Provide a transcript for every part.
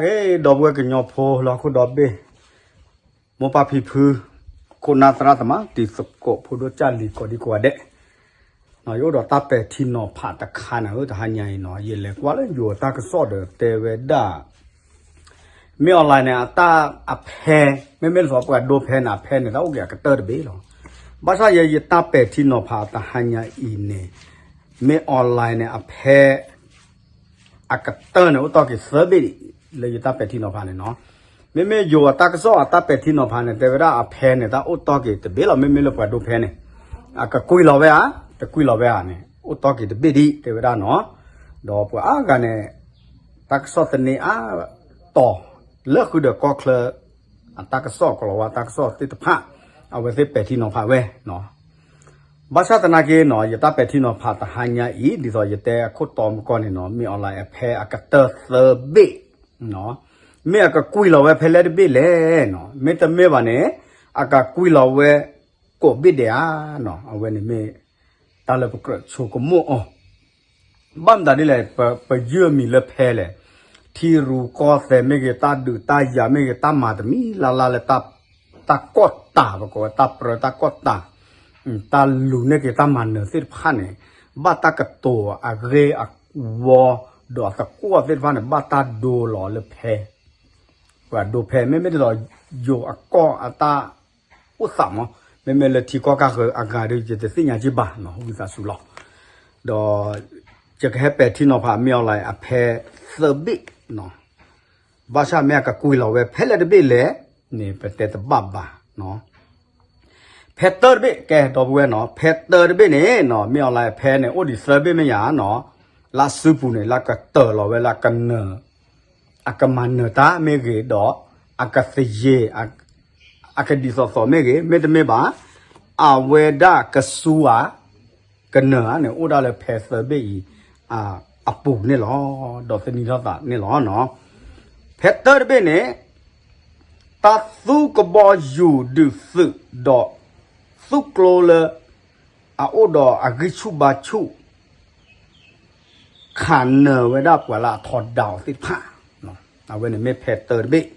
ကဲ ဒီပုၢ်ဝဲၢ်ကညီဖိလၢဟီၣ်ခိၣ်ဒီဘ့ၣ်, မိၢ်ပၢ်ဖံဖု, ခိၣ်နၢ်သရၣ်သမါ တံၤသကိးဖိဒိၣ်ကၢ်လံၤကိးဒံကိးဂၤဒဲး, ယအိၣ်ဒီးတၢ်ပဲာ်ထံနီၤဖးတခါန့ၣ်ဧၢ တဟါညါအံၤနီၤ ယလဲၤကွၢ်လၢယိၤတၢ်ကစီၣ်ဒီးတဲဝဲဒၣ် မ့ၢ် online န့ၣ် အတၢ်အဖဲ, မ့မ့ၢ်လၢပှၤဒိဖဲန့ၣ် အဖဲန့ၣ် တၢ်အိၣ်က့ၤအကတၢၢ်တဘ့ၣ်လီၤ. ဘၣ်ဆၣ်ယဲယတၢ်ပဲာ်ထံနီၤဖးတဟါညါအံၤန့ၣ်, မ့ၢ် online န့ၣ် အဖဲ အကတၢၢ်န့ၣ် အိၣ်တ့ၢ်က့ၤသၢဘ့ၣ်ဒံး, လၢယတၢ်ပဲာ်ထံနီၤဖးန့ၣ်နီၤ. မ့မ့ၢ်ယိၤအတၢ်ကစီၣ်အတၢ်ပဲာ်ထံနီၤဖးန့ၣ် တဲဝဲဒၣ်အဖဲန့ၣ် တၢ်အိၣ်တ့ၢ်က့ၤတဘ့ၣ်လီၤ. မ့မ့ၢ်လၢပှၤဒိဖဲန့ၣ် အကကွံာ်လီၤဝဲဧါ, တကွံာ်လီၤဝဲဧါန့ၣ် အိၣ်တ့ၢ်က့ၤတဘ့ၣ်ဒံး တဲဝဲဒၣ်နီၤ. ဒီးပှၤအါဂၤန့ၣ် တၢ်ကစီၣ်သန့အါတီၤ လၢဃုာ်ဒီးကီၢ်ချၢ အတၢ်ကစီၣ် ကလီၤဝါတၢ်ကစီၣ်သ့ၣ်တဖၣ် အဝဲသ့ၣ်ပဲာ်ထံနီၤဖးဝဲနီၤ. ဘၣ်ဆၣ်သနာ်က့နီၤ ယတၢ်ပဲာ်ထံနီၤဖးတဟါညါအံၤ ဒ်သိးယတဲအခိၣ်တီမကီၢ်န့ၣ်နီၤ မ့ၢ် online အဖဲအကတၢၢ်သၢဘ့ၣ်, မ့ၢ်အကကွံာ်လီၤဝဲဖဲလဲၣ်တဘ့ၣ်လဲၣ်နီၤ. မ့တမ့ၢ်ဘၣ်န့ၣ် အကကွံာ်လီၤဝဲကိးဘ့ၣ်ဒဲးဧါနီၤ. အဝဲန့ၣ်မ့ၢ် တၢ်လၢပကြၢးဆိကမိၣ်အီၤ ဘၣ်မတၤဒ်လဲၣ် ပယုၢ်အမံၤလၢဖဲလဲၣ်, ထံရူၢ်ကီၢ်သဲးမ့ၢ်ဂ့ၤ, တၢ်ဒုးတၢ်ယၤမ့ၢ်ဂ့ၤ, တၢ်မၤတမံၤလၢ်လၢ်လၢ တၢ်ကီၢ်တၢ် ပကိးဝဲတၢ်ပြၢတၢ်ကီၢ်တၢ်, တၢ်လူၤန့ၢ်က့ၤတၢ်မၤနၢၤသ့ၣ်တဖၣ်န့ၣ် ဘၣ်တၢ်ကတိၤအဂ့ၢ်အဝီ ဒီးအသကွီၢ်သ့ၣ်တဖၣ်န့ၣ် ဘၣ်တၢ်ဒိလီၤလၢဖဲ ပှၤဒိဖဲ မ့မ့ၢ်ဒ်သိး ယိၤအကီၢ်အတၢ်အိၣ်သးမး, မ့မ့ၢ်လၢထံကီၢ်ကၢ်ဃၢၤအဂၤဒီး ယတသ့ၣ်ညါက့ဘၣ်နီၤ ဝံသးစူၤလီၤ. ဒီး ယကဟဲပဲာ်ထံနီၤဖး မ့ၢ် online အဖဲသၢဘ့ၣ်နီၤ. ဘၣ်ဆၣ်မ့ၢ်အကကွံာ်လီၤဝဲဖဲလဲၣ်တဘ့ၣ်လဲၣ်န့ၣ် ပတဲတဘၣ်ဘၣ်နီၤ. ဖဲတၢတဘ့ၣ် ကဲ ဒီပုၢ်ဝဲၢ်နီၤ, ဖဲတၢတဘ့ၣ်န့ၣ်နီၤ မ့ၢ် online ဖဲန့ၣ် အိၣ်ဒံးသၢဘ့ၣ်မ့ၢ်ယၤနီၤ, လၢစုပူၤန့ၣ် လၢကတၢၢ်လီၤဝဲလၢကနၢၤ အကမၤနၢၤတၢ်မ့ၢ်ဂ့ၤဒီး အကသယဲၤ အကဒ်သိးသိးမ့ၢ်ဂ့ၤ မ့တမ့ၢ်ဘၣ် အဝဲဒၣ်ကစူဧါ ကနၢၤဧါန့ၣ် အိၣ်ဒၣ်လၢဖဲသၢဘ့ၣ်အံၤ အပူၤန့ၣ်လီၤ. ဒီးသန့ၤထီၣ်သးန့ၣ်လီၤ. ဖဲတၢတဘ့ၣ်န့ၣ် တၢ်သူကဘီယူၤဒုးသုးဒီး သူကျိလၢ အအိၣ်ဒီးအဂံၢ်ဆူၣ်ဘါဆူၣ် ခးနၢၤဝဲဒၣ်ပှၤလၢအထီဒါအီၤသ့ၣ်တဖၣ်, အဝဲန့ၣ်မ့ၢ်ဖဲတၢတဘ့ၣ်.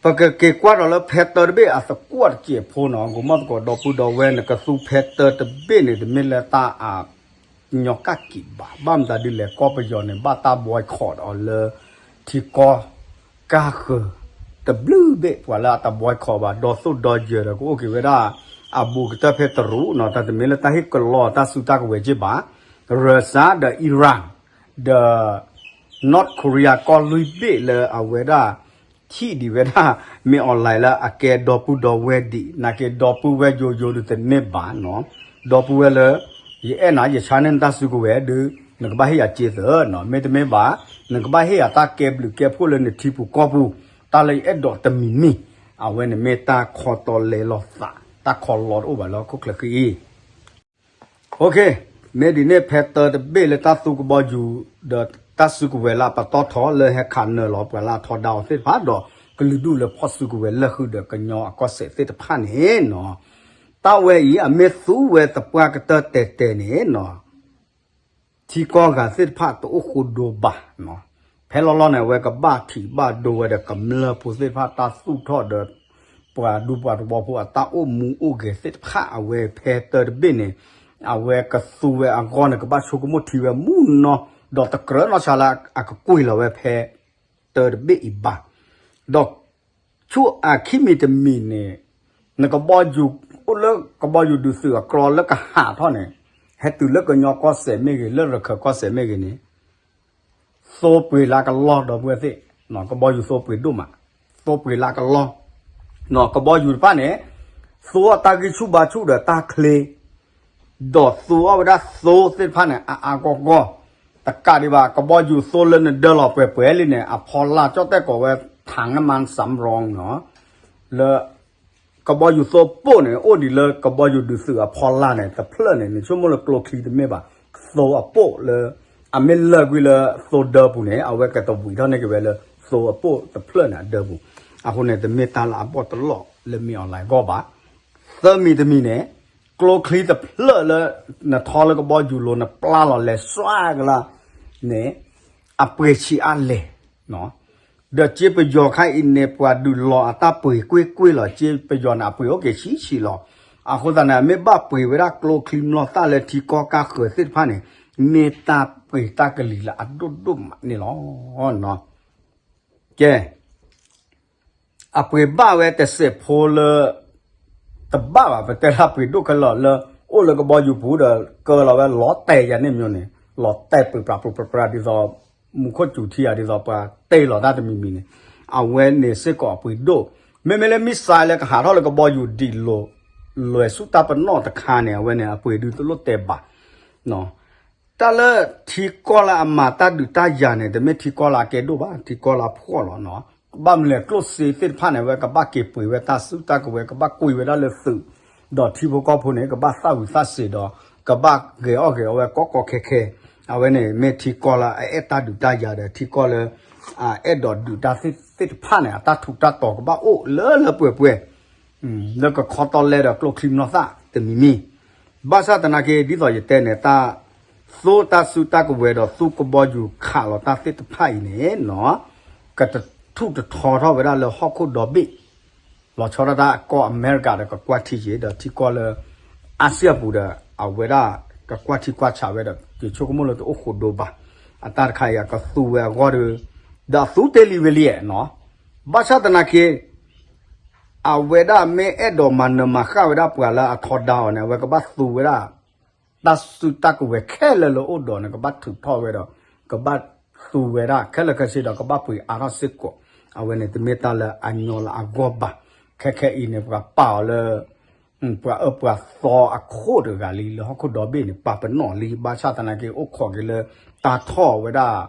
ပကက့ၤကွၢ်ဒီးလၢဖဲတၢတဘ့ၣ်အသကွီၢ်တစဲးဖိနီၤ, ကိးမီၣ်သကိး ဒီပုၢ်ဒီဝဲၢ် နကသူဖဲတၢတဘ့ၣ်န့ၣ် တမ့ၢ်လၢတၢ်အညီကၣ်ကံးဘၣ်. ဘၣ်မတၤဒ်လဲၣ် ကီၢ်ပယီၤန့ၣ် ဘၣ်တၢ် boycott အီၤလၢ ထံကီၢ်ကၢ်ဃၢၤတဘျုးဘ့ၣ်, ပှၤလၢအတ boycott ဘၣ် ဒီသိၣ်ဒီယၢၤဒီး ကအိၣ်က့ၤဝဲဒၣ် အဘူးကတၢၢ်ဖဲတရူးနီၤ, တၢ်တမ့ၢ်လၢတၢ်ဟ့ၣ်ကလီတၢ်စုတၢ်ကဝဲၤက့ဘၣ်. Russia ဒီး Iran ဒီး North Korea ကီၢ်လွံၢ်ဘ့ၣ်လၢအဝဲဒၣ် ထံၣ်ဒံးဝဲဒၣ် မ့ၢ် online လၢအကဲဒီပုၢ်ဒီဝဲၢ်ဒံး, နာ်က့ဒီပုၢ်ဝဲၢ်ယိယိဒုးတန့ၢ်ဘၣ်နီၤ, ဒီပုၢ်ဝဲၢ်လၢ ယအဲၣ်နၤ ယဆါန့ၢ်နတၢ်စုကဝဲၤဒုး နကဘၣ်ဟ့ၣ်ယၤစ့သၢနီၤ, မ့တမ့ၢ်ဘၣ် နကဘၣ်ဟ့ၣ်ယၤတၢ်ကဲဘျုးကဲဖှိၣ်လၢနထံပူၤကီၢ်ပူၤ, တၢ်လၢယအဲၣ်ဒိးတမံၤမံၤ, အဝဲန့ၣ်မ့ၢ်တၢ်ခီတီလဲလိာ်သး, တၢ်ခီလီတအိၣ်ဘၣ်လၢဟီၣ်ခိၣ်ချၢဃံအံၤ OK, မ့ၢ်ဒ်န့ၣ် ဖဲတၢတဘ့ၣ်လၢတၢ်သူကဘီယူၤ ဒီးတၢ်စုကဝဲၤလၢအပတီၢ်ထီလၢဟဲခးနၢၤလီၤပှၤလၢအထီဒါအီၤသ့ၣ်တဖၣ် ဒီးကလုာ်ဒူၣ်လၢဖီၣ်စုကဝဲၤလၢဃုာ်ဒီးကညီအကီၢ်စဲၣ်သ့ၣ်တဖၣ်န့ၣ်နီၤ, တၢ်ဝဲအံၤ အမ့ၢ်သူဝဲသပှၢ်ကတၢၢ်တဲာ်တဲာ်န့ၣ်နီၤ ထံကီၢ်ဂၤသ့ၣ်တဖၣ်တအိၣ်ဃိဒိဘၣ်နီၤ, ဖဲလီၤလီၤန့ၣ် အဝဲကဘၣ်ထံးဘၣ်ဒိဝဲဒီးကမျၢၢ်ဖိသ့ၣ်တဖၣ်တၢ်သူၣ်ထီၣ်ဒီး ပှၤဒူပှၤသဝီဖိအတၢ်အိၣ်မူအိၣ်ဂဲၤသ့ၣ်တဖၣ် အဝဲဖဲတၢတဘ့ၣ်န့ၣ် အဝဲကသူဝဲအဂီၢ်န့ၣ် ကဘၣ်ဆိကမိၣ်ထံဝဲမုၢ်နီၤ, ဒီးတကြၢးနီၢ်ဆါလၢအကကွံာ်လီၤဝဲဖဲတၢတဘ့ၣ်အံၤဘၣ်, ဒီး ဆူအခံမံၤတမံၤန့ၣ် နကဘီယူၤ အိၣ်လၢကဘီယူၤဒုးသုးအကြီလၢကဟးထီၣ်န့ၣ် ဟဲတုၤလၢကညီကီၢ်စဲၣ်မ့ၢ်ဂ့ၤ လၢရခၢၣ်ကီၢ်စဲၣ်မ့ၢ်ဂ့ၤန့ၣ် သိပှ့ၤလၢကလီၢ်ဒီပုၢ်ဝဲၢ်သ့ၣ်, ကဘီယူၤသိပှ့ၤဒိၣ်မး, သိပှ့ၤလၢကလီၢ်, ကဘီယူၤတဖၣ်န့ၣ် သူအီၣ်တၢ်ဂံၢ်ဆူၣ်ဘါဆူၣ်ဒီးတၢ်ချ့ ဒီးသူအီၣ်ဝဲဒၣ်သိသ့ၣ်တဖၣ်န့ၣ် အါအါဂီၢ်ဂီၢ်, တကးဒံးဘၣ် ကဘီယူၤသိလၢနဒၢလီၤပှဲၤပှဲၤလံန့ၣ် အဖီလာ်ကၠီၣ်တဲၣ်ကိးဝဲ ထၣ်ငမၣ်စၣ်ရီနီၤ, လၢ ကဘီယူၤသိပိၣ်န့ၣ် အိၣ်ဒံးလၢကဘီယူၤဒုးသုးအဖီလာ်န့ၣ် တဖျၢၣ်န့ၣ် နဆိကမိၣ်လၢကျိချံတမ့ၢ်ဘၣ်, သိအပိၣ်လၢ အမ့ၢ်လၢာ်ကွံာ်လၢသိဒၢပူၤန့ၣ် အဝဲကတဝံးထီၣ်န့ၢ်က့ၤဝဲလၢသိအပိၣ်တဖျၢၣ်န့ၣ်အဒၢပူၤ, အဃိန့ၣ် တမ့ၢ်တၢ်လၢအဘီၣ်တလီၢ်လၢမ့ၢ်အီၤလဲၣ်ဂီၢ်ဘၣ်, သၢမံၤတမံၤန့ၣ် ကျိချံတဖျၢၣ်လၢ နထီလၢကဘီယူၤလိၤ နပျၢ်လီၤလဲၤစွါကလၢ်န့ၣ် အပှ့ၤဆံးအါလဲၣ်, ဒီးစ့ပယီၤခါအံၤန့ၣ် ပှၤဒုးလီၤအတၢ်ပှ့ၤကွ့ၢ်ကွ့ၢ်လီၤ. စ့ပယီၤန့ၣ် အပှ့ၤအိၣ်က့ၤဆံးဆံးလီၤ. အဃိသတးန့ၣ် အမ့ၢ်ဘၣ်ပှ့ၤဝဲဒၣ်ကျိချံမျိာ်သၣ်လၢထံကီၢ်ကါဃၢၤသ့ၣ်တဖၣ်န့ၣ် မ့ၢ်တၢ်ပှ့ၤတၢ်ကလံၤလၢအဒိၣ်ဒိၣ်မးန့ၣ်လီၤ. ကဲ အပှ့ၤဘၣ်ဝဲတစဲးဖိလၢ တဘၣ်ဘၣ် ပတဲလၢပှ့ၤဒိၣ်ခဲလၢာ်လၢ အိၣ်လၢကဘီယူၤပူၤဒီး ကၢလီၤဝဲလီၤတဲာ်ယၤန့ၣ်မျိုးန့ၣ် လီၤတဲာ်ပှ့ၤပြးပြးပြးပြးဒ်သိး မူခိၣ်စူၤထံဧါ ဒ်သိးပှၤတဲလီၤတၢ်တမံၤမံၤန့ၣ် အဝဲန့ၣ်စ့ၢ်ကီးအပှ့ၤဒိၣ်. မ့မ့ၢ်လၢ missile လၢကဟးထီၣ်လၢကဘီယူၤဒံးလိာ် လွဲၤဆူတၢ်ပနီၣ်တခါန့ၣ် အဝဲန့ၣ် အပှ့ၤဒုးတလိၣ်တဲဘၣ် တၢ်လၢထံကီၢ်လၢအမၤတၢ်ဒုးတၢ်ယၤန့ၣ် တမ့ၢ်ထံကီၢ်လၢအကဲဒိၣ်ဘၣ်, ထံကီၢ်လၢအဖှီၣ်လီၤ. ဘၣ်မနုၤလဲၣ် ကျိၣ်စ့သ့ၣ်တဖၣ်န့ၣ် အဝဲကဘၣ်က့ၤပှ့ၤဝဲတၢ်စုတၢ်ကဝဲၤ ကဘၣ်ကွံာ်ဝဲဒၣ်လၢသုး, ဒီးထံဖိကီၢ်ဖိန့ၣ် ကဘၣ်သၣ်ဝံၤသၣ်စ့ၤဒီး ကဘၣ်ဂဲၤအီၣ်ဂဲၤအီဝဲကီကီခဲခဲ, အဝဲန့ၣ်မ့ၢ်ထံကီၢ်လၢအအဲၣ်တၢ်ဒုးတၢ်ယၤဒီး ထံကီၢ်လၢ အအဲၣ်ဒိးဒုးတၢ်သ့ၣ်တဖၣ်န့ၣ် အတၢ်ထူးတၢ်တီၤကဘၣ်အိၣ်လၢလၢပှဲၤပှဲၤ လၢကခီတီလဲဒီးကျိချံမျိာ်သၣ်တမံၤမံၤ, ဘၣ်ဆၣ်သနာ်က့ ဒ်သိးယတဲန့ၣ် တၢ်သိတၢ်စုတၢ်ကဝဲၤဒီးသူကဘီယူၤခးလီၤတၢ်သ့ၣ်တဖၣ်အံၤန့ၣ် ကတထူးတထီထီၣ်ဝဲဒၣ်လၢဟီၣ်ခိၣ်ဒီဘ့ၣ် လီၤဆီဒၣ်တၢ်ကီၢ်အမဲရကၤဒီးကကွၢ်ထံယ့ၤ ဒီးထံကီၢ်လၢ အါစံၣ်အပူၤဒီး အဝဲဒၣ်ကကွၢ်ထံကွၢ်ဆးဝဲဒီး ယဆိကမိၣ်လၢတအိၣ်ဃိးဒိဘၣ်. အတၢ်တခါအံၤအကသူဝဲအဂီၢ်ဒီး ဒီးအသူတ့ၢ်လံဝဲလံနီၤ. ဘၣ်ဆၣ်သနာ်က့ အဝဲဒၣ်မ့ၢ်အဲၣ်ဒိးမၤနၢၤမၤဃၣ်ဝဲဒၣ်ပှၤလၢအထီဒါအီၤန့ၣ် အဝဲကဘၣ်သူဝဲဒၣ် တၢ်စုတၢ်ကဝဲၤခဲလၢာ်လၢအိၣ်ဒီးန့ၣ် ကဘၣ်ထုးထီၣ်ဝဲဒီး ကဘၣ်သူဝဲဒၣ်ခဲလၢာ်ခဲဆ့ဒီး ကဘၣ်ပှ့ၤအါထီၣ်စ့ၢ်ကီး. အဝဲန့ၣ်တမ့ၢ်တၢ်လၢအညီလၢအဂီၢ်ဘၣ်. ခဲခဲအံၤန့ၣ် ပှၤပာ်အီၤလၢ ပှၤအၢပှၤသီအခိၣ်တဂၤလံ လၢဟီၣ်ခိၣ်ဒီဘ့ၣ်န့ၣ် ပာ်ပနီၣ်လံ. ဘၣ်ဆၣ်သနာ်က့ အိၣ်ခိးက့ၤလၢတၢ်ထီၣ်ဝဲဒၣ်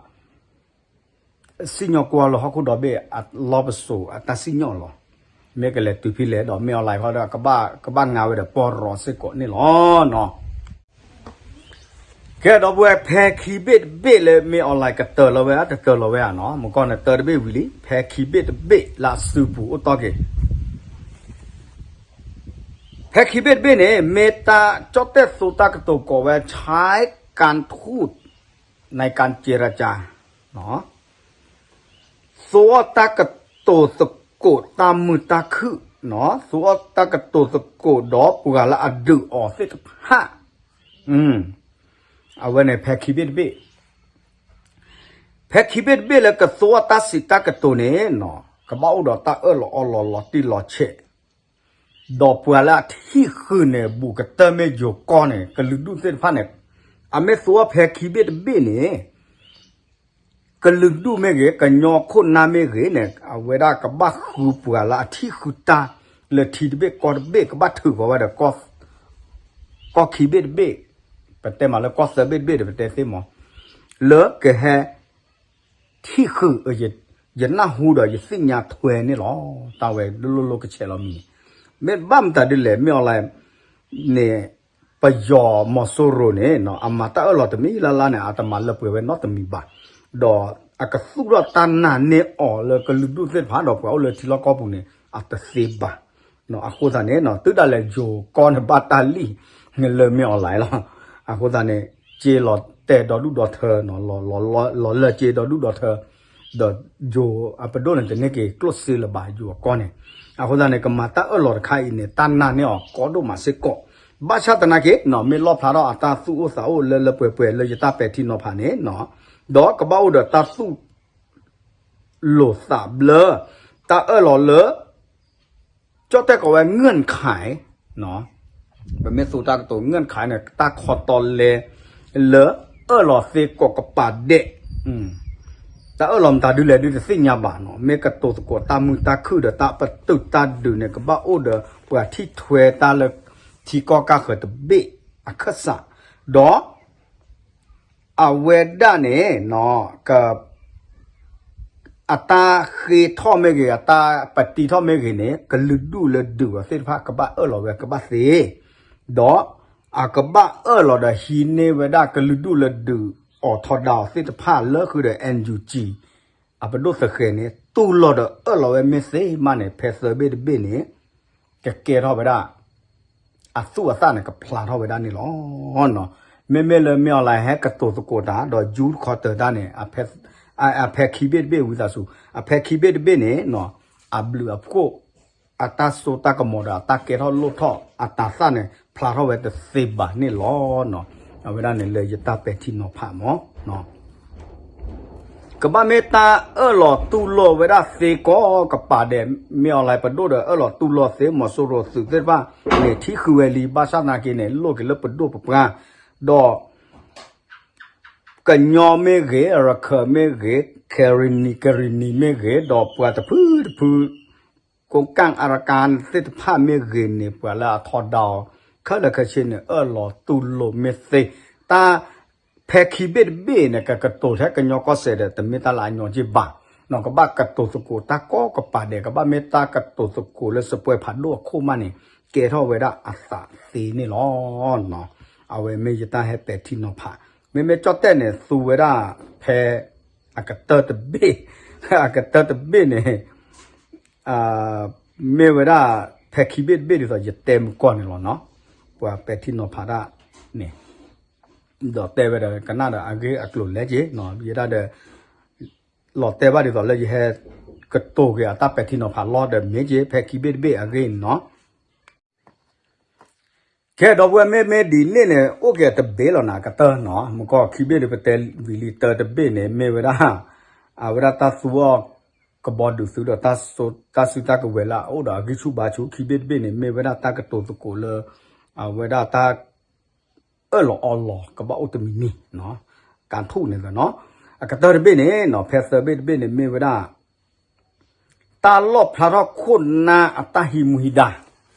စံၣ်ညီၣ်ကွီၢ်လၢဟီၣ်ခိၣ်ဒီဘ့ၣ်အလီၢ်ပစိာ်အတၢ်စံၣ်ညီၣ်လီၤ. မ့ၢ်ကလဲၤတုၤဖဲလဲၣ်ဒီး မ့ၢ်အီၤလၢ်ခီဒီး ကဘၣ်ငါဝဲဒီးပီၢ်ရီစ့ၢ်ကီးန့ၣ်လီၤ. ကဲ ဒီပုၢ်ဝဲၢ် ဖဲခံဘ့ၣ်တဘ့ၣ်လၢမ့ၢ်အီၤလၢ်ကတၢၢ်လီၤဝဲဧါ တတၢၢ်လီၤဝဲဧါနီၤ. မ့ၢ်ကီၢ်န့ၣ်တၢတဘ့ၣ်ဝံၤလံ ဖဲခံဘ့ၣ်တဘ့ၣ်လၢအစုပူၤအိၣ်တီၢ်က့ၤ ဖဲခံဘ့ၣ်တဘ့ၣ်န့ၣ် မ့ၢ်တၢ်ကၠီၣ်တဲၣ်သိတၢ်ကတိၤကိးဝဲ ใช้การทูต ในการเจรจา သိအီၣ်တၢ်ကတိၤသကိးတၢ်မုာ်တၢ်ခုၣ်, သိအီၣ်တၢ်ကတိၤသကိးဒီးပှၤလၢအဒုးအီၤသ့ၣ်တဖၣ်, အဝဲန့ၣ်ဖဲခံဘ့ၣ်တဘ့ၣ် ဖဲခံဘ့ၣ်တဘ့ၣ်လၢကသိအီၣ်တၢ်စံးတၢ်ကတိၤန့ၣ် ကဘၣ်အိၣ်ဒီးတၢ်အၢၣ်လီၤအီလီၤလီၤတံၢ်လီၤဆဲး, ဒီးပှၤလၢအထံၣ်ဃုာ်န့ၣ် ဘူးကတၢၢ်မ့ၢ်ယိၤကီၢ်န့ၣ် ကလုာ်ဒူၣ်သ့ၣ်တဖၣ်န့ၣ် အမ့ၢ်သိအီၣ်ဖဲခံဘ့ၣ်တဘ့ၣ်န့ၣ် ကလုာ်ဒူၣ်မ့ၢ်ဂ့ၤ ကညီခိၣ်နၢ်မ့ၢ်ဂ့ၤန့ၣ် အဝဲဒၣ်ကဘၣ်ဃုပှၤလၢအထံၣ်ဃုာ်တၢ်လၢထံတဘ့ၣ်ကီၢ်တဘ့ၣ် ကဘၣ်ထုးဃီၤဝဲဒီး ကီၢ်ခံဘ့ၣ်တဘ့ၣ်, ပတဲမးလၢကီၢ်သၢဘ့ၣ်တဘ့ၣ်ဒီး ပတဲသ့မး လၢကဟဲ ထံၣ်ဃုာ် ယနၢ်ဟူဒီးယသ့ၣ်ညါထွဲန့ၣ်လီၤ. တၢ်ဝဲလိၤလိၤကဆဲးလီၤမံၤန့ၣ် မ့ၢ်ဘၣ်မတၤဒ်လဲၣ် မ့ၢ်အီၤလၢ်န့ၣ် ပယီၤမီၤစိရိၤန့ၣ် အမၤတၢ်အၢၣ်လီၤတမံၤလၢ်လၢ်န့ၣ် အတမၤလၢပှဲၤဝဲနီတမံၤဘၣ်. ဒီးအကသူၣ်ထီၣ်တၢ်နာ်န့ၢ်အီၤလၢကလုာ်ဒူၣ်သ့ၣ်တဖၣ်ဒီးပှၤအိၣ်လၢထံလီၢ်ကီၢ်ပူၤန့ၣ် အတသ့ဘၣ်. အဃိသတးန့ၣ် တုၤဒၣ်လဲာ်ယိၤကီၢ်န့ၣ်ဘၣ်တၢ်လံၣ်လၢမ့ၢ်အီၤလၢ်လီၤ. အဃိသတးန့ၣ် စ့လီၤတဲာ်ဒီဒူၣ်ဒီထၢ လီၤလၢစ့ဒီဒူၣ်ဒီထၢ ဒီးယိၤအပဒိၣ်န့ၣ် တန့ၢ်က့ၤကျိၣ်စ့လၢၤဘၣ် ယိၤအကီၢ်န့ၣ်. အဃိသတးန့ၣ် ကမၤတၢ်အၢၣ်လီၤတခါအံၤန့ၣ် တၢ်နာ်န့ၢ်အီၤကီဒိၣ်မးစ့ၢ်ကီး. ဘၣ်ဆၣ်သနာ်က့ မ့ၢ်လီၣ်ဖျါထီၣ်အတၢ်သူၣ်အိၣ်သးအိၣ်လၢလၢပှဲၤပှဲၤလၢယတၢ်ပဲာ်ထံနီၤဖးန့ၣ် ဒီးကဘၣ်အိၣ်ဒီးတၢ်သူၣ် လိာ်သးဘျၢ တၢ်အၢၣ်လီၤလၢ ကၠီၣ်တဲၣ်ကိးဝဲ ငိူၣ်ခး ပမ့ၢ်သူတၢ်ကတိၤ ငိူၣ်ခး န့ၣ် တၢ်ခီတီလဲ လၢအၢၣ်လီၤသ့ကိးကပၤဒဲး တၢ်အၢၣ်လီၤမတၤဒ်လဲၣ်ဒုးတသ့ၣ်ညါဘၣ်နီၤ. မ့ၢ်ကတိၤသကိးတၢ်မုာ်တၢ်ခုၣ်ဒီးတၢ်ပတုာ်တၢ်ဒုးန့ၣ် ကဘၣ်အိၣ်ဒီးပှၤထံၣ်ထွဲတၢ်လၢ ထံကီၢ်ကါဃၢၤတဘ့ၣ်အခၢၣ်စး ဒီး အဝဲဒၣ်န့ၣ် အတၢ်ဃ့ထီၣ်မ့ၢ်ဂ့ၤ အတၢ်ပတံထီၣ်မ့ၢ်ဂ့ၤန့ၣ် ကလုာ်ဒူၣ်လၢဒုးအီၤသ့ၣ်တဖၣ် ကဘၣ်အၢၣ်လီၤဝဲကဘၣ်သ့, ဒီးအကဘၣ်အၢၣ်လီၤဒီးဟံးန့ၢ်ဝဲဒၣ်ကလုာ်ဒူၣ်လၢဒုးအီၤထီဒါအီၤသ့ၣ်တဖၣ်လၢဃုာ်ဒီး NUG အပဒိၣ်သဃဲၤန့ၣ် တူၢ်လိာ်ဒီးအၢၣ်လီၤဝဲမ့ၢ်သ့မးန့ၣ် ဖဲသၢဘ့ၣ်တဘ့ၣ်န့ၣ် ကကဲထီၣ်ဝဲဒၣ် အသူၣ်အသးန့ၣ် ကဖျါထီၣ်ဝဲဒၣ်န့ၣ်လီၤ. မ့မ့ၢ်လၢမ့ၢ်အီၤလၢ်ဟဲကတိၤသကိးတၢ် ဒီးယူတခီတၢၤတၢ်န့ၣ် အဖဲ အဖဲခံဘ့ၣ်တဘ့ၣ်ဝံသးစူၤ အဖဲခံဘ့ၣ်တဘ့ၣ်န့ၣ် အဘျုးအဖှိၣ် အတၢ်စိတၢ်ကမီၤဒီးအတၢ်ကဲထီၣ်လိၣ်ထီၣ်အတၤသၣ်န့ၣ် ဖျါထီၣ်ဝဲတသ့ဘၣ်န့ၣ်လီၤ. အဝဲဒၣ်န့ၣ်လၢယတၢ်ပဲာ်ထံနီၤဖးမး ကဘၣ်မ့ၢ်တၢ်အၢၣ်လီၤတူၢ်လိာ်ဝဲဒၣ်သ့ကိးကပၤဒဲး မ့ၢ် online ပဒိၣ်ဒီးအၢၣ်လီၤတူၢ်လိာ်သ့ မီၤစိရိၤသုးသ့ၣ်တဖၣ်န့ၣ် ထံဃုာ်ဝဲလံ ဘၣ်ဆၣ်သနာ်က့န့ၣ် လိၣ်က့ၤလၢပဒိၣ်ပပှၢ် ဒီး ကညီမ့ၢ်ဂ့ၤ ရခၢၣ်မ့ၢ်ဂ့ၤ ကရံၣ်နံၤ ကရံၣ်နံၤမ့ၢ်ဂ့ၤ ဒီးပှၤတဖုတဖု ကိးကၣ်အရကါသ့ၣ်တဖၣ်မ့ၢ်ဂ့ၤန့ၣ် ပှၤလၢအထီဒါအီၤ ခဲလၢာ်ခဲဆ့န့ၣ် အၢၣ်လီၤတူၢ်လိာ်မ့ၢ်သ့ တၢ်ဖဲခံဘ့ၣ်တဘ့ၣ်န့ၣ် ကကတိၤထဲကညီကီၢ်စဲၣ်ဒီး တမ့ၢ်တၢ်လၢအညီက့ဘၣ်, ကဘၣ်ကတိၤသကိးတၢ်ကိးကပၤဒဲး ကဘၣ်မ့ၢ်တၢ်ကတိၤသကိးလၢစပွဲဖးဒိၣ်အခိၣ်မးန့ၣ် ကဲထီၣ်ဝဲဒၣ်အသးသ့န့ၣ်လီၤ. အဝဲမ့ၢ်ယတၢ်ဟဲပဲာ်ထံနီၤဖး, မ့မ့ၢ်ကၠီၣ်တဲၣ်န့ၣ် သူဝဲဒၣ်ဖဲ အကတၢၢ်တဘ့ၣ်, အကတၢၢ်တဘ့ၣ်န့ၣ် မ့ၢ်ဝဲဒၣ် ဖဲခံဘ့ၣ်တဘ့ၣ်ဒ်သိးယတဲမုၢ်ကီၢ်န့ၣ်လီၤနီၤ, ပှၤပဲာ်ထံနီၤဖးတၢ်န့ၣ် ဒီးတဲဝဲဒီးကနၣ်ဒီးအဂ့ၢ်အကျိၤလဲၣ်က့ၤ, ယဲဒၣ်ဒီး လီၤတဲာ်ဘၣ်ဒ်သိးလၢယဟဲ ကတိၤက့ၤအတၢ်ပဲာ်ထံနီၤဖးလီၤဒီးမ့ၢ်က့ၤ ဖဲခံဘ့ၣ်တဘ့ၣ်အဂ့ၢ်နီၤ. ကဲ ဒီပုၢ်ဝဲၢ် မ့မ့ၢ်ဒ်န့ၣ်န့ၣ် အိၣ်က့ၤတဘ့ၣ်လီၤနၤ ကတၢၢ်နီၤ, မုၢ်ကီၢ်ခံဘ့ၣ်ဒီးပတဲဝံၤလံ တၢတဘ့ၣ်န့ၣ် မ့ၢ်ဝဲဒၣ် အဝဲဒၣ်တၢ်သူအီၤကဘီဒုးသုးဒီး တၢ်စုတၢ်ကဝဲၤလၢအအိၣ်ဒီးအဂံၢ်ဆူၣ်ဘါဆူၣ်, ခံဘ့ၣ်တဘ့ၣ်န့ၣ် မ့ၢ်ဝဲဒၣ်တၢ်ကတိၤသကိးလၢ အဝဲဒၣ်တၢ် အၢၣ်လီၤအီလီၤ ကဘၣ်အိၣ်တမံၤမံၤ, ကါထူၣ်န့ၣ်နီၤ, အကတၢၢ်တဘ့ၣ်န့ၣ်နီၤ ဖဲသၢဘ့ၣ်တဘ့ၣ်န့ၣ် မ့ၢ်ဝဲဒၣ် တၢ်လီၣ်ဖျါထီၣ်ခိၣ်နၢ်အတၢ်ဟံးမူဟံးဒါ,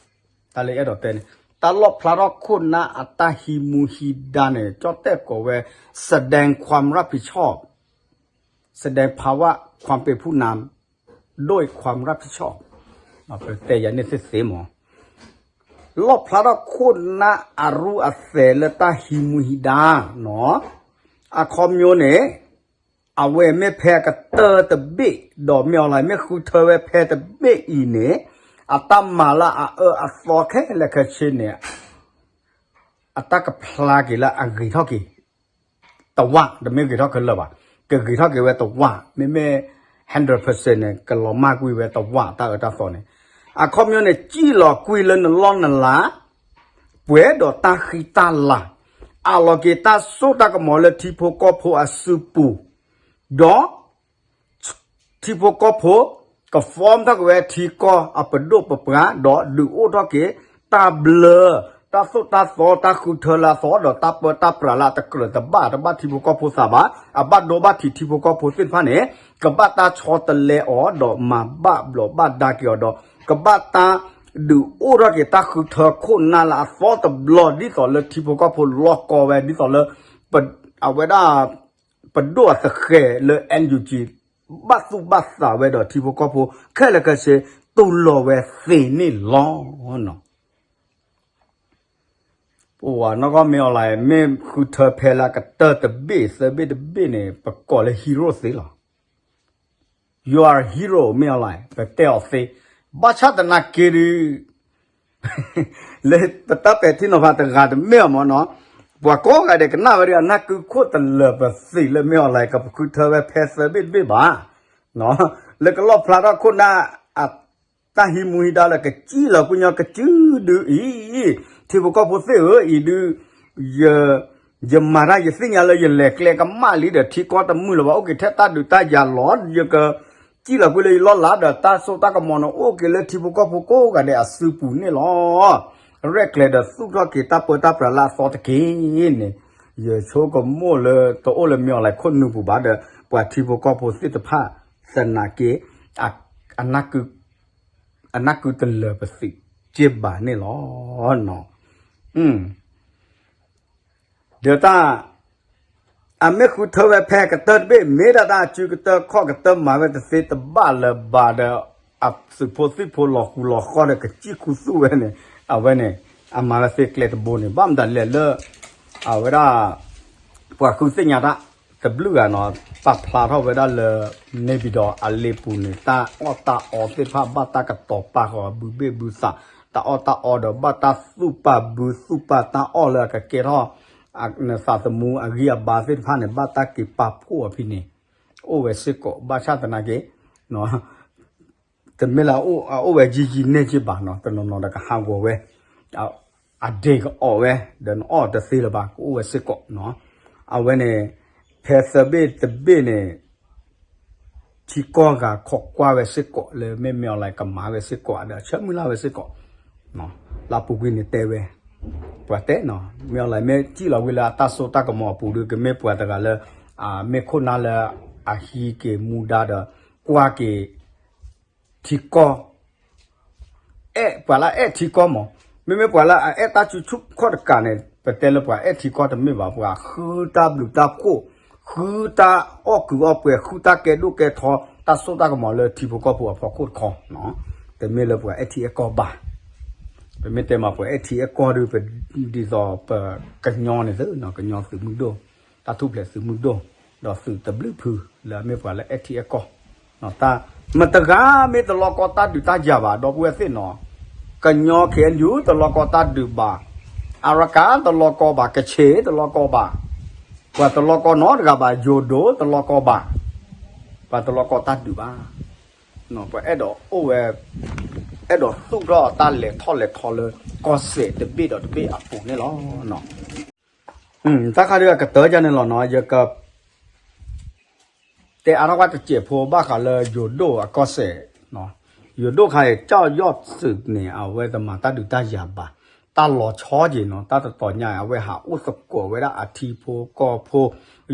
တၢ်လၢအဲၣ်ဒိးတဲန့ၣ် တၢ်လီၣ်ဖျါထီၣ်ခိၣ်နၢ်အတၢ်ဟံးမူဟံးဒါန့ၣ် ကၠီၣ်တဲၣ်ကိးဝဲ แสดงความรับผิดชอบ แสดงภาวะความเป็นผู้นำ ด้วยความรับผิดชอบ ပတဲယၤန့ၣ်သ့သ့မး လီၣ်ဖျါထီၣ်ခိၣ်နၢ်အရူအသဲးလၢတၢ်ဟံးမူဟံးဒါနီၤ, အခီပညီန့ၣ် အဝဲမ့ၢ်ဖဲအကတၢၢ်တဘ့ၣ် ဒီးမ့ၢ်အီၤလၢ မ့ၢ်ဃုထၢဝဲဖဲတဘ့ၣ်အံၤန့ၣ် အတၢ်မၤလၢအအၢအသီခဲလၢာ်ခဲဆ့န့ၣ် အတၢ်ကဖျါက့ၤလၢအဂ့ၤထီၣ်က့ၤ တဝၣ် တမ့ၢ်ဂ့ၤထီၣ်ခဲလၢာ်ဘၣ်, ကဂ့ၤထီၣ်က့ၤဝဲတဝၣ်, မ့မ့ၢ် hundred percent န့ၣ် ကလီၤမၢ်ကွံာ်ဝဲတဝၣ်တၢ်အၢတၢ်သီန့ၣ်, အခီပညီန့ၣ် စံၣ်လီၤကွံာ်လၢနလီၢ်နလၤ ပှဲၤဒီးတၢ်ဃံတၢ်လၤ, အးလီၤက့ၤတၢ်စိတၢ်ကမီၤလၢထံဖိကီၢ်ဖိအစုပူၤ, ဒီး ထံဖိကီၢ်ဖိ က form ထီၣ်က့ၤဝဲထံကီၢ်အပဒိၣ်ပပှၢ် ဒီးဒုးအိၣ်ထီၣ်က့ၤ တၢ်ဘျၢ တၢ်သိၣ်တၢ်သီ တၢ်ဃုထၢလၢအသီ ဒီးတၢ်ပၢတၢ်ပြးလၢအတကြၢးတဘၣ် တဘၣ်ထံဖိကီၢ်ဖိသးဘၣ်, အဘၣ်ဒိဘၣ်ထံးထံဖိကီၢ်ဖိသ့ၣ်တဖၣ်န့ၣ် ကဘၣ်တၢ်ဆီတလဲအီၤ ဒီးမၤဘၣ်ဘျီးဘၣ်ဒါက့ၤအီၤဒီး ကဘၣ်တၢ်ဒုးအိၣ်ထီၣ်က့ၤတၢ်ဃုထၢခိၣ်နၢ်လၢအသီတဘျီ ဒ်သိးလၢထံဖိကီၢ်ဖိလီၢ်ကီဝဲ ဒ်သိးလၢ အဝဲဒၣ် ပဒိၣ်အသဃဲၤလၢ NUG ဘၣ်သူၣ်ဘၣ်သးဝဲဒီးထံဖိကီၢ်ဖိ ခဲလၢာ်ခဲဆ့ တူၢ်လိာ်ဝဲသ့န့ၣ်လီၤ. ပဝဲနီၢ်ကီၢ်မ့ၢ်အီၤလၢ မ့ၢ်ဃုထၢဖဲလၢကတၢၢ်တဘ့ၣ်သၢဘ့ၣ်တဘ့ၣ်န့ၣ် ပကိးလၢ hero သ့လီၤ. You are hero မ့ၢ်အီၤလၢ ပတဲအီၤသ့, ဘၣ်ဆၣ်သနာ်က့ဒီး လၢပတၢ်ပဲာ်ထံနီၤဖးတဂၤတမ့ၢ်အီၤမ့ၢ်နီၤ, ပှၤကိးဂၤဒဲးကနၣ်ဝဲဒၣ် အနၢ်ကုခိၣ်တလၢာ်ပသံးလၢမ့ၢ်အီၤလၢ ကပဃုထၢဝဲဖဲသၢဘ့ၣ်တဘ့ၣ်ဘၣ်, လၢကလီၣ်ဖျါထီၣ်ခိၣ်နၢ် တၢ်ဟံးမူဟံးဒါလၢကစံၣ်လီၤကွံာ်ညီကစုဒုအံၤ, ထံဖိကီၢ်ဖိသ့ၣ်ဧၢ, အံၤဒုး ယ ယမၤတၢ်ယသ့ၣ်ညါလၢယလဲၤကျဲကမၣ်လံဒီး ထံကီၢ်တမုာ်လၢၤဘၣ် အိၣ်က့ၤထဲတၢ်ဒုးတၢ်ယၤလီၤ, ယကစံၣ်လီၤကွံာ်လၢယလီၢ်လၤဒီး တၢ်စိတၢ်ကမီၤန့ၣ် အိၣ်က့ၤလၢထံဖိကီၢ်ဖိကိးဂၤဒဲးအစုပူၤန့ၣ်လီၤ. ရဲၣ်ကျဲၤဒီးသူၣ်ထီၣ်က့ၤတၢ်ပၢတၢ်ပြးလၢအသီတက့ၢ်န့ၣ်, ယဆိကမိၣ်လၢတအိၣ်လၢမ့ၢ်အီၤလၢခိၣ်နူာ်ပူၤဘၣ်ဒီး ပှၤထံဖိကီၢ်ဖိသ့ၣ်တဖၣ်သနာ်က့ အနၢ်ကုတလၢာ်ပသံးက့ဘၣ်န့ၣ်လီၤ. ဒီးတၢ် အမ့ၢ်ဃုထၢဝဲဖဲကတၢၢ်တဘ့ၣ် မ့ၢ်ဒၣ်တၢ်အစုကတၢၢ်ခီၣ်ကတၢၢ်မၤဝဲတသ့တဘၣ်လၢၤဘၣ်ဒီး အသုးဖိသံၣ်ဖိလီၤဃူလီၤဃီဒီးကစံၣ်ခူသူၣ်ဝဲန့ၣ် အဝဲန့ၣ် အမၤဝဲသ့ကျဲတဘိန့ၣ် ဘၣ်မတၤလဲၣ်လၢ အဝဲဒၣ် ပှၤဃုသ့ၣ်ညါတၢ်တဘျုးဂၤနီၤ ပာ်ဖျါထီၣ်ဝဲဒၣ်လၢ န့ၣ်ပၢၢ်ဒီးအလ့ပူၤန့ၣ် တၢ်အီၣ်တၢ်အီသ့ၣ်တဖၣ် ဘၣ်တၢ်ကတီၤပာ်ဃီၤဘုဘ့ၣ်ဘုသး, တၢ်အီၣ်တၢ်အီဒီး ဘၣ်တၢ်သူၣ်ပာ်ဘုသူၣ်ပာ်တၢ်အီၣ်လၢအကကဲထီၣ် နသးသမူအဂံၢ်အဘါသ့ၣ်တဖၣ်န့ၣ် ဘၣ်တၢ်က့ၤပာ်ဖှိၣ်အီၤဖဲန့ၣ် အိၣ်ဝဲစ့ၢ်ကီး ဘၣ်ဆၣ်သနာ်က့ တမ့ၢ်လၢအအိၣ်ဝဲယံာ်ယံာ်န့ၢ်က့ဘၣ်နီၤ, တနီၤနီၤဒီးကဟးဂီၤဝဲ, အဒ့ကအီၣ်ဝဲ, ဒီးနအီၣ်တသ့လၢၤဘၣ် ကအိၣ်ဝဲစ့ၢ်ကီးနီၤ. အဝဲန့ၣ် ဖဲသၢဘ့ၣ်တဘ့ၣ်န့ၣ် ထံကီၢ်ဂၤခိးကွၢ်ဝဲစ့ၢ်ကီးလၢမ့ၢ်မ့ၢ်အီၤလၢ ကမၤဝဲစ့ၢ်ကီးဒီးဆၢမုၢ်လၢ်ဝဲစ့ၢ်ကီး, လၢအပူၤကွံာ်န့ၣ်တဲဝဲ, ပှၤတဲနီၤ မ့ၢ်အီၤလၢမ့ၢ်စံၣ်လီၤဝံၤလၢအတၢ်စိတၢ်ကမီၤအပူၤဒီး ကမ့ၢ်ပှၤတဂၤလၢ မ့ၢ်ခိၣ်နၢ်လၢအဟံးက့ၤမူဒါဒီး ကွၢ်က့ၤ ထံကီၢ် အဲၣ်ပှၤလၢအအဲၣ်ထံကီၢ်မး, မ့မ့ၢ်ပှၤလၢအအဲၣ်တၢ်စုဆူၣ်ခီၣ်တကးန့ၣ် ပတဲလၢပှၤအဲၣ်ထံကီၢ်တမ့ၢ်ဘၣ်, ပှၤဃုတၢ်ဘျုးတၢ်ဖှိၣ်, ဃုတၢ်အီၣ်ကုးအီပှဲၤ, ဃုတၢ်ကဲဒိၣ်ကဲထီ, တၢ်စိတၢ်ကမီၤလၢထံဖိကီၢ်ဖိအဖီခိၣ်တခီ, တမ့ၢ်လၢပှၤအဲၣ်ထံအဲၣ်ကီၢ်ဘၣ်. ပမ့ၢ်တဲမးပှၤအဲၣ်ထံအဲၣ်ကီၢ်ဒီး ပဒ်သိးပကညီန့ၣ်သု, ကညီသုးမုၢ်ဒိၣ်, တၢ်ထူၣ်ဖျဲးသုးမုၢ်ဒိၣ်, ဒီးသုးတဘျုးဖုလၢအမ့ၢ်ပှၤလၢအဲၣ်ထံအဲၣ်ကီၢ် မတၤတဂၤမ့ၢ်တလီၤကီတၢ်ဒုးတၢ်ယၤဘၣ် ဒီပုၢ်ဝဲၢ်သ့ၣ်နီၤ, ကညီ ခ့ၣ်အဲၣ်ယူၣ် တလီၤကီတၢ်ဒုးဘၣ်, အရကၤတလီၤကီဘၣ်, ကခ့ၣ်တလီၤကီဘၣ်, ပှၤတလီၤကီနီတဂၤဘၣ်, ယိၤဒိၣ်တလီၤကီဘၣ်, ပှၤတလီၤကီတၢ်ဒုးဘၣ်, ပှၤအဲၣ်ဒိးအိၣ်ဝဲ, အဲၣ်ဒိးသူၣ်ထီၣ်တၢ်လဲၤထီၣ်လဲၤထီလၢကီၢ်စဲၣ်တဘ့ၣ်ဒီးတဘ့ၣ်အပူၤန့ၣ်လီၤ. တၢ်ခါဒုးအကတၢၢ်ယၤန့ၣ်လီၤနီၤ, ယက တဲအါထီၣ်ကွၢ်တစဲးဖိဘၣ်ဃးလၢယိၤဒိၣ်အကီၢ်စဲၣ်, ယိၤဒိၣ်ခါအံၤ ကၠီၣ်ယီၣ်သုးန့ၣ် အဝဲတမၤတၢ်ဒုးတၢ်ယၤဘၣ်, တၢ်လီၤဆီက့ၤနီၤ, တၢ်တတီၤညါ အဝဲဟးအိၣ်သကိးဝဲဒၣ်အထံဖိကီၢ်ဖိ,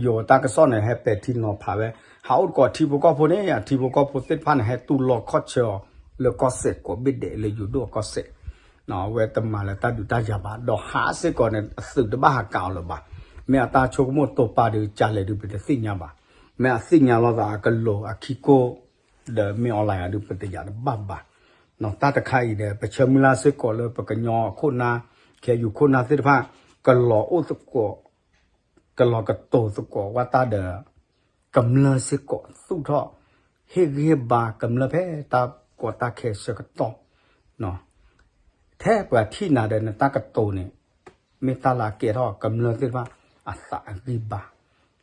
ယိၤတၢ်ကစီၣ်န့ၣ် ဟဲပဲာ်ထံနီၤဖးဝဲ, ဟးအိၣ်သကိးထံဖိကီၢ်ဖိန့ၣ် အထံဖိကီၢ်ဖိသ့ၣ်တဖၣ်န့ၣ် ဟဲတူၢ်လိာ်ခီၣ်ဆၢအီၤ လၢကီၢ်စဲၣ်ကိးဘ့ၣ်ဒဲးလၢယိၤဒိၣ်အကီၢ်စဲၣ် အဝဲတမၤလၢတၢ်ဒုးတၢ်ယၤဘၣ်, ဒီးဟးစ့ၢ်ကီးန့ၣ် အသုးတဘၣ်ဟးကးအီၤလၢၤဘၣ်, မ့ၢ်အတၢ်ဆိကမိၣ်တိာ်ပာ်ဒုးကလဲၣ်ဒုး ပတသ့ၣ်ညါဘၣ်, မ့ၢ်အသ့ၣ်ညါလိာ်သးအကလိၤအခံကိၣ် ဒီးမ့ၢ်အီၤလၢယၤဒုး ပတယာ်တဘၣ်ဘၣ်, တၢ်တခါအံၤဒီး ပဆၢမုၢ်လၢ်စ့ၢ်ကီးလၢပကညီခိၣ်နၢ်, ခ့ၣ်အဲၣ်ယူၣ်ခိၣ်နၢ်သ့ၣ်တဖၣ် ကလီၤအိၣ်သကိး ကလီၤကတိၤသကိးဝဲတၢ်ဒီး ကမျၢၢ်စ့ၢ်ကီးသူၣ်ထီၣ် ဟ့ၣ်ဂံၢ်ဟ့ၣ်ဘါကမျၢၢ်ဖဲ တၢ်ကီတၢ်ခဲဆၢကတီၢ်, ထဲပှၤထံၣ်နၤဒီးနတၢ်ကတိၤန့ၣ် မ့ၢ်တၢ်လၢအကဲထီၣ်ကမျၢၢ်သ့ၣ်တဖၣ်အသးအဂံၢ်ဘါ,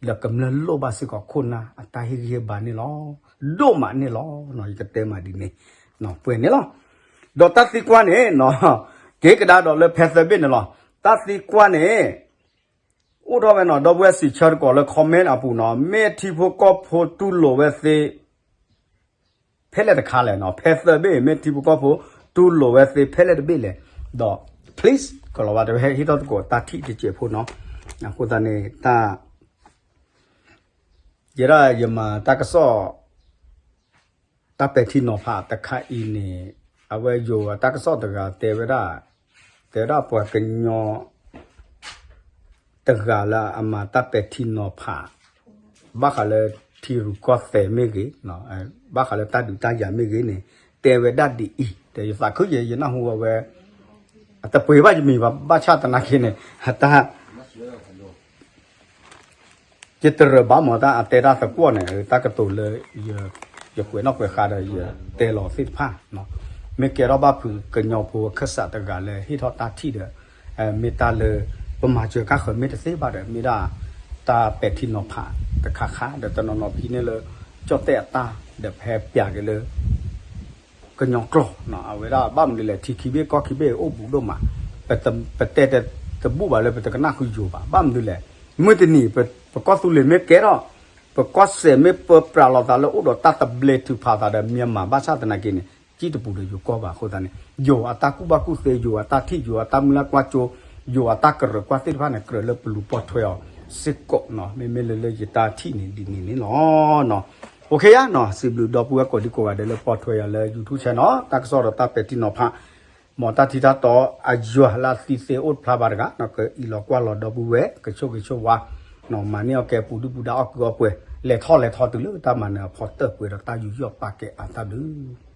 ဒီးကမျၢၢ်လိၣ်ဘၣ်စ့ၢ်ကီးခိၣ်နၢ်အတၢ်ဟ့ၣ်ဂံၢ်ဟ့ၣ်ဘါန့ၣ်လီၤ. ဒိၣ်မးန့ၣ်လီၤ. ယကတဲမးဒ်န့ၣ်, ပှဲၤန့ၣ်လီၤ. ဒီးတၢ်သံကွၢ်န့ၣ် က့ၤကဒါဒီးလၢဖဲသၢဘ့ၣ်န့ၣ်လီၤ. တၢ်သံကွၢ်န့ၣ် အိၣ်ထီၣ်ဝဲနီၤ, ဒီပုၢ်ဝဲၢ်စံးဆၢတကိးလၢ comment အပူၤနီၤ, မ့ၢ်ထံဖိကီၢ်ဖိတူၢ်လိာ်ဝဲသ့ ဖဲလဲၣ်တခါလဲၣ်နီၤ, ဖဲသၢဘ့ၣ် မ့ၢ်ထံဖိကီၢ်ဖိတူၢ်လိာ်ဝဲသ့ဖဲလဲၣ်တဘ့ၣ်လဲၣ်, ဒီး please ကလီၤဝါတဝဲဟဲဟ့ၣ်ထီၣ်သကိးတၢ်ထံၣ်တစဲးဖိနီၤ, အဃိသတးန့ၣ် တၢ် ယဲဒၣ်ယမၤတၢ်ကစီၣ် တၢ်ပဲာ်ထံနီၤဖးတခါအံၤန့ၣ် အဝဲယိၤအတၢ်ကစီၣ်တဂၤတဲဝဲဒၣ်, တဲဝဲဒၣ်ပှၤကညီ တဂၤလၢအမၤတၢ်ပဲာ်ထံနီၤဖး ဘၣ်ဃးလၢထံရူၢ်ကီၢ်သဲးမ့ၢ်ဂ့ၤ, ဘၣ်ဃးလၢတၢ်ဒုးတၢ်ယၤမ့ၢ်ဂ့ၤန့ၣ် တဲဝဲဒၣ်ဒ်အံၤ, ဒီးယသးခုယဲၢ် ယနၢ်ဟူဝဲ, အတပှ့ၤဘၣ်ယမံၤဘၣ်, ဘၣ်ဆၣ်သနာ်က့န့ၣ် အတၢ် ယတရၢၢ်ဘၣ်မ့ၢ်တၢ်အတဲတၢ်သကိးန့ၣ် တၢ်ကတိၤလၢ ယကွဲးနီၣ်ကွဲးဃါဒီးယတဲလီၤသ့ၣ်တဖၣ်, မ့ၢ်ကဲထီၣ်ဘၣ်ဖုးကညီဖိအခၢၣ်စးတဂၤလၢဟ့ၣ်ထီၣ်တၢ်ထံၣ်ဒီး မ့ၢ်တၢ်လၢ ပမၤစၢၤကါဃၢၤမ့ၢ်တသ့ဘၣ်ဒီး မ့ၢ်ဒၣ်တၢ်ပဲာ်ထံနီၤဖးတခါခါ ဒီးတနီၤနီၤဖဲန့ၣ်လၢ ကၠီၣ်တဲၣ်အတၢ် ဒီးဖဲပျးက့ၤလၢ ကညီကျိာ် အဝဲဒၣ်ဘၣ်မနုၤလဲၣ် ထံခံဘ့ၣ်ကီၢ်ခံဘ့ၣ်အိၣ်ဘူးဒိၣ်မး, ပတဲတဘူၣ်ဘၣ်လၢပတကနၣ်ဃုာ်ယိၤဘၣ်, ဘၣ်မနုၤလဲၣ်, မုၢ်တနံၤ ပကီၢ်သူလ့ၤမ့ၢ်ကဲထီၣ်, ပကီၢ်စဲၣ်မ့ၢ်ပၢပြးလိာ်သးလၢအိၣ်ဒီးတၢ်သဘျ့ထုးဖးသးဒီး Myanmar ဘၣ်ဆၣ်သနာ်က့န့ၣ် ကံၣ်တပူၤဒီးယိၤကီၢ်ဘၣ်အဃိသတးန့ၣ် ယိၤအတၢ်ကူၣ်ဘၣ်ကူၣ်သ့ ယိၤအတၢ်ထံၣ် ယိၤအတၢ်မုၢ်လၢ်ကွၢ်စိ ယိၤအတၢ်ကရၢၢ်ကွၢ်သ့ၣ်တဖၣ်န့ၣ် ကြၢးလၢပလူၤပိာ်ထွဲအီၤစ့ၢ်ကီးနီၤ, မ့မ့ၢ်လၢလၢယတၢ်ထံၣ်န့ၣ်ဒ်န့ၣ်န့ၣ်လီၤ. အိၣ်ခ့ယါနီၤ, စံးဘျုးဒီပုၢ်ဝဲၢ်ကိးဒံကိးဂၤဒဲးလၢပိာ်ထွဲယၤလၢ YouTube channel တၢ်ကစီၣ်ဒီးတၢ်ပဲာ်ထံနီၤဖး မ်တၢ်ထံတၢ်တီအယွၤလၢအသံသ့အိၣ်တဖျါဘၣ်တဂၤနီၤ, ကအံးလီၤကွၢ်လီၤဒီပုၢ်ဝဲၢ် ကဆိၣ်ဂ့ၤဆိၣ်ဝါ မၤန့ၢ်အီၣ်ကဲပူၤဒုၣ်ပူၤဒါအီၣ်ကုၢ်အီၣ်ပှဲၤ လဲၤထီၣ်လဲၤထီတုၤလၢတၢ်မၤနၢၤအဖီတၢၣ်ပှဲၤဒီးတၢ်ယူးယီၣ်ပာ်ကဲအါတၢ်ဘျုး